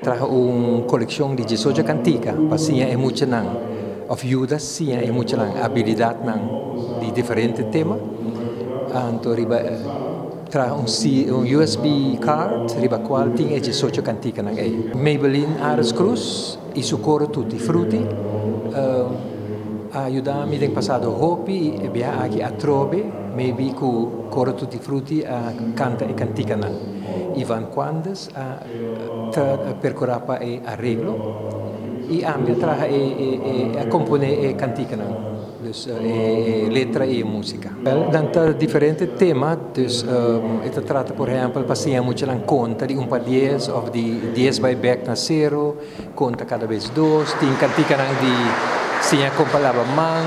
traha un kolekshon di 18 kantika pa siña e muchanan òf yuda siña e muchanan abilidatnan di diferente tema. Anto riba traha un un USB card riba kual tin e 18 kantikanan ei. Maybelline Ares Cruz i su koro Tutti Frutti a yuda mi den pasado hopi i e biaha aki atrobe maybe ku koro Tutti Frutti a kanta e kantikanan. Ivan Quandes a perkurá pa e areglo i ami a traha e a komponé e kantikanan, dus e letra i e músika. Nan ta diferente tema, dus e ta trata por ehèmpel pa siña muchanan konta di un pa dies òf di dies bai bèk na sero, konta kada bes dos, tin kantikanan di siña kon pa laba man,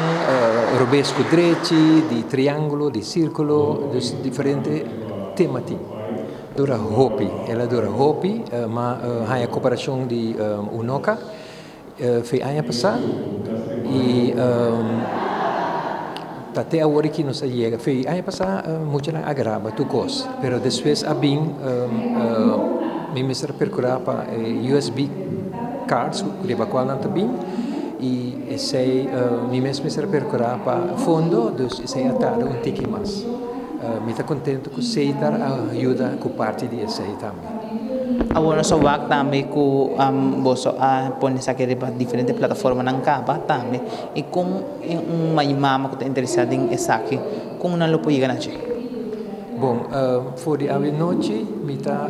robes ku drechi, di triángulo, di sírkulo, dus diferente tema tin. Dura hopi, el a dura hopi, ma haña koperashon di Unoca fe aña pasá i ta te awor aki nos a yega. Fe aña pasá muchanan a graba tur kos, pero despues a bin mi mester a perkurá pa e USB cards riba kual nan ta bin i esei mi mes mester a perkurá pa fondo, dus esei a tarda un tiki mas. Mi ta contento cu Seitar a yuda cu parti di esey tambe. Awor nos a wak tambe cu boso a pone esaki riba diferente plataformanan caba tambe. Y con un mai mama cu ta interesa den esaki, con nan lo por yega na dje? Bon, for di awe nochi mi ta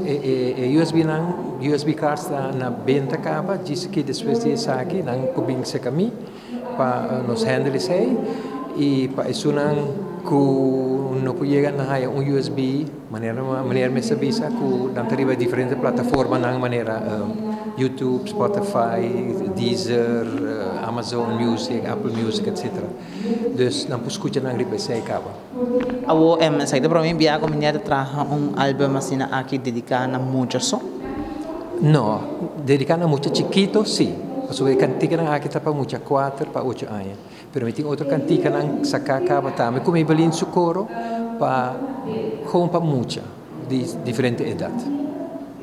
e USB nan, USB cards ta na benta caba, djis aki despues di esaki nan por bin cerca mi. Pa nos handle esei y pa esunnan cu no por yega na haya un USB manera manera mester bisa cu nan ta riba diferente plataformanan manera YouTube, Spotify, Deezer, Amazon Music, Apple Music etcetera. Dus nan por scucha nan riba esei caba. Awor esaki ta prome bia cu mi ta traha un album asina aki dedica na mucha so? No, dedica na mucha chikito si, pasobra e canticanan aki ta pa mucha cuater pa ocho aña, pero mi tin otro canticanan saca caba tambe cu Maybelline su coro pa gewoon pa mucha di diferente edad.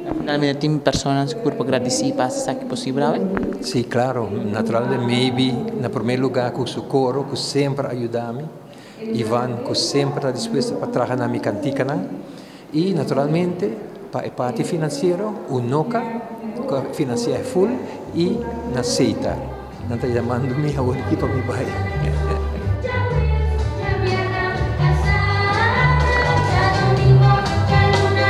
Finalmente tin personanan sigur pa gradici pa haci esaki posibel awe? Si, claro, naturalmente Maybe na prome lugar cu su coro cu semper a yuda mi. Ivan ku semper ta dispuesto pa traha na mi kantikanan i naturalmente pa e parti finansiero Unoca ku a finansia e full i na Seita. Nan ta yamando mi awor aki pa mi bai.